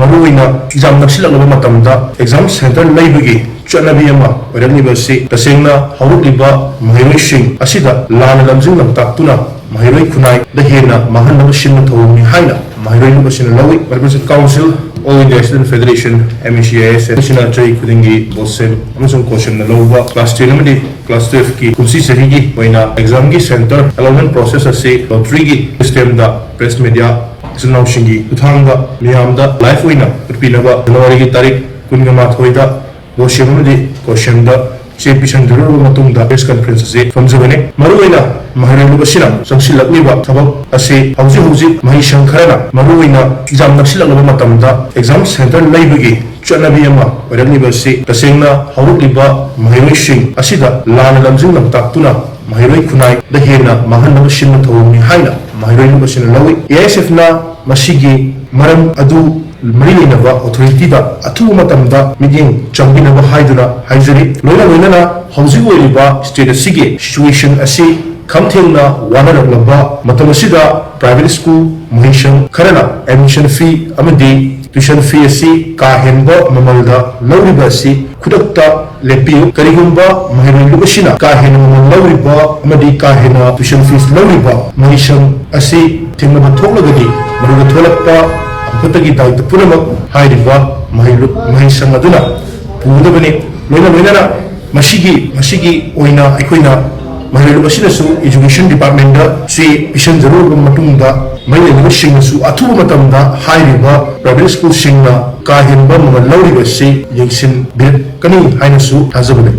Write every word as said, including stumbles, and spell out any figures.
ꯃꯔꯨꯑꯣꯏꯅ ꯑꯦꯛꯖꯥꯝ ꯅꯛꯁꯤꯜꯂꯛꯂꯕ ꯃꯇꯝꯗ exam centre ꯂꯩꯕꯒꯤ ꯆꯠꯅꯕꯤ ꯑꯃ ꯑꯣꯏꯔꯛꯂꯤꯕ ꯑꯁꯤ ꯇꯁꯦꯡꯅ ꯍꯧꯔꯛꯂꯤꯕ ꯃꯍꯩꯔꯣꯏꯁꯤꯡ ꯑꯁꯤꯗ ꯂꯥꯟꯅ ꯂꯝꯖꯤꯡ ꯂꯝꯇꯥꯛꯇꯨꯅ ꯃꯍꯩꯔꯣꯏ ꯈꯨꯟꯅꯥꯏꯗ ꯍꯦꯟꯅ ꯃꯥꯡꯍꯟꯅꯕ ꯁꯤꯟꯕ ꯊꯧꯑꯣꯡꯅꯤ ꯍꯥꯏꯅ ꯃꯍꯩꯔꯣꯏ ꯂꯨꯞ ꯑꯁꯤꯅ ꯂꯧꯏ꯫ Manipur student council, All India Student Federation, M E C I S, ꯑꯁꯤꯅ ꯆꯍꯤ ꯈꯨꯗꯤꯡꯒꯤ ꯕꯣꯁꯦꯝ ꯑꯃꯁꯨꯡ ꯀꯣꯁꯦꯝꯅ ꯂꯧꯕ ꯀ꯭ꯂꯥꯁ ꯇꯦꯟ ꯑꯃꯗꯤ ꯀ꯭ꯂꯥꯁ ꯇꯨꯌꯦꯜꯐꯀꯤ ꯀꯨꯝꯁꯤ ꯆꯍꯤꯒꯤ ꯑꯣꯏꯅ ꯑꯦꯛꯖꯥꯝꯒꯤ ꯁꯦꯟꯇꯔ ꯑꯦꯂꯣꯠꯃꯦꯟꯠ ꯄ꯭ꯔꯣꯁꯦꯁ ꯑꯁꯤ ꯂꯣꯇꯔꯤꯒꯤ ꯁꯤꯁꯇꯦꯝꯗ ꯄ꯭ꯔꯦꯁ ꯃꯤꯗꯤꯌꯥ ꯏꯆꯤꯜ ꯏꯅꯥꯎꯁꯤꯡꯒꯤ ꯈꯨꯠꯊꯥꯡꯗ ꯃꯤꯌꯥꯝꯗ ꯂꯥꯏꯚ ꯑꯣꯏꯅ ꯎꯠꯄꯤꯅꯕ ꯖꯅꯋꯥꯔꯤꯒꯤ ꯇꯥꯔꯤꯛ ꯀꯨꯟꯒ ꯃꯥꯊꯣꯏꯗ ꯕꯣꯁꯦꯝ ꯑꯃꯗꯤ ꯀꯣꯁꯦꯝꯗ ꯆꯦ ꯄꯤꯁꯤꯟꯖꯔꯨꯔꯕ ꯃꯇꯨꯡꯗ ꯄ꯭ꯔꯦꯁ ꯀꯟꯐꯔꯦꯟꯁ ꯑꯁꯤ ꯄꯥꯡꯊꯣꯛꯆꯕꯅꯤ꯫ ꯃꯔꯨꯑꯣꯏꯅ ꯃꯍꯩꯔꯣꯏ ꯂꯨꯞ ꯑꯁꯤꯅ ꯆꯪꯁꯤꯜꯂꯛꯂꯤꯕ ꯊꯕꯛ ꯑꯁꯤ ꯍꯧꯖꯤꯛ ꯍꯧꯖꯤꯛ ꯃꯍꯩꯁꯪ ꯈꯔꯅ ꯃꯔꯨꯑꯣꯏꯅ ꯑꯦꯛꯖꯥꯝ ꯅꯛꯁꯤꯜꯂꯛꯂꯕ ꯃꯇꯝꯗ ꯑꯦꯛꯖꯥꯝ ꯁꯦꯟꯇꯔ ꯂꯩꯕꯒꯤ ꯆꯠꯅꯕꯤ ꯑꯃ ꯑꯣꯏꯔꯛꯂꯤꯕ ꯑꯁꯤ ꯇꯁꯦꯡꯅ ꯍꯧꯔꯛꯂꯤꯕ ꯃꯍꯩꯔꯣꯏꯁꯤꯡ ꯑꯁꯤꯗ ꯂꯥꯟꯅ ꯂꯝꯖꯤꯡ ꯂꯝꯇꯥꯛꯇꯨꯅ ꯃꯍꯩꯔꯣꯏ ꯈꯨꯟꯅꯥꯏꯗ ꯍꯦꯟꯅ ꯃꯥꯡꯍꯟꯅꯕ ꯁꯤꯟꯕ ꯊꯧꯑꯣꯡꯅꯤ ꯍꯥꯏꯅ ꯃꯍꯩꯔꯣꯏ ꯂꯨꯞ ꯑꯁꯤꯅ ꯂꯧꯏ꯫ ꯑꯦ ꯑꯥꯏ ꯑꯦꯁ ꯑꯦꯐꯅ ꯃꯁꯤꯒꯤ ꯃꯔꯝ ꯑꯗꯨ ꯃꯔꯤ ꯂꯩꯅꯕ ꯑꯣꯊꯣꯔꯤꯇꯤꯗ ꯑꯊꯨꯕ ꯃꯇꯝꯗ ꯃꯤꯠꯌꯦꯡ ꯆꯪꯕꯤꯅꯕ ꯍꯥꯏꯗꯨꯅ ꯍꯥꯏꯖꯔꯤ꯫ ꯂꯣꯏꯅ ꯂꯣꯏꯅꯅ ꯍꯧꯖꯤꯛ ꯑꯣꯏꯔꯤꯕ ꯁ꯭ꯇꯦꯠ ꯑꯁꯤꯒꯤ ꯁꯤꯆꯨꯋꯦꯁꯟ ꯑꯁꯤ ꯈꯝ ꯊꯦꯡꯅ ꯋꯥꯅꯔꯛꯂꯕ ꯃꯇꯝ ꯑꯁꯤꯗ ꯄ꯭ꯔꯥꯏꯚꯦꯠ ꯁ꯭ꯀꯨꯜ ꯃꯍꯩꯁꯪ ꯈꯔꯅ ꯑꯦꯗꯃꯤꯁꯟ ꯐꯤ ꯑꯃꯗꯤ ꯇ꯭ꯌꯨꯁꯟ ꯐꯤ ꯑꯁꯤ ꯀꯥ ꯍꯦꯟꯕ ꯃꯃꯜꯗ ꯂꯧꯔꯤꯕ ꯑꯁꯤ ꯈꯨꯗꯛꯇ ꯂꯦꯞꯄꯤꯌꯨ꯫ ꯀꯔꯤꯒꯨꯝꯕ ꯃꯍꯩꯔꯣꯏ ꯂꯨꯞ ꯑꯁꯤꯅ ꯀꯥ ꯍꯦꯟꯅ ꯃꯃꯜ ꯂꯧꯔꯤꯕ ꯑꯃꯗꯤ ꯀꯥ ꯍꯦꯟꯅ ꯇ꯭ꯌꯨꯁꯟ ꯐꯤꯁ ꯂꯧꯔꯤꯕ ꯃꯍꯩꯁꯪ ꯑꯁꯤ ꯊꯤꯡꯅꯕ ꯊꯣꯛꯂꯒꯗꯤ ꯃꯗꯨꯗ ꯊꯣꯛꯂꯛꯄ ꯑꯃꯠꯇꯒꯤ ꯗꯥꯏꯇ ꯄꯨꯝꯅꯃꯛ ꯍꯥꯏꯔꯤꯕ ꯃꯍꯩ-, ꯃꯍꯩꯁꯪ ꯑꯗꯨꯅ ꯄꯨꯒꯗꯕꯅꯤ꯫ ꯂꯣꯏꯅ ꯂꯣꯏꯅꯅ ꯃꯁꯤꯒꯤ, ꯃꯁꯤꯒꯤ ꯑꯣꯏꯅ ꯑꯩꯈꯣꯏꯅ ꯃꯍꯩꯔꯣꯏ ꯑꯁꯤꯅꯁꯨ ꯏꯖꯨꯀꯦꯁꯟ ꯗꯤꯄꯥꯔꯠꯃꯦꯟꯗ ꯆꯦ ꯄꯤꯁꯤꯟꯖꯔꯨꯔꯕ ꯃꯇꯨꯡꯗ ꯃꯔꯤ ꯂꯩꯅꯕꯁꯤꯡꯅꯁꯨ ꯑꯊꯨꯕ ꯃꯇꯝꯗ ꯍꯥꯏꯔꯤꯕ ꯄ꯭ꯔꯥꯏꯚꯦꯠ ꯁ꯭ꯀꯨꯜꯁꯤꯡꯅ ꯀꯥ ꯍꯦꯟꯕ ꯃꯃꯜ ꯂꯧꯔꯤꯕ ꯑꯁꯤ ꯌꯦꯡꯁꯤꯟꯕꯤꯔꯛꯀꯅꯤ ꯍꯥꯏꯅꯁꯨ ꯊꯥꯖꯕ ꯂꯩ꯫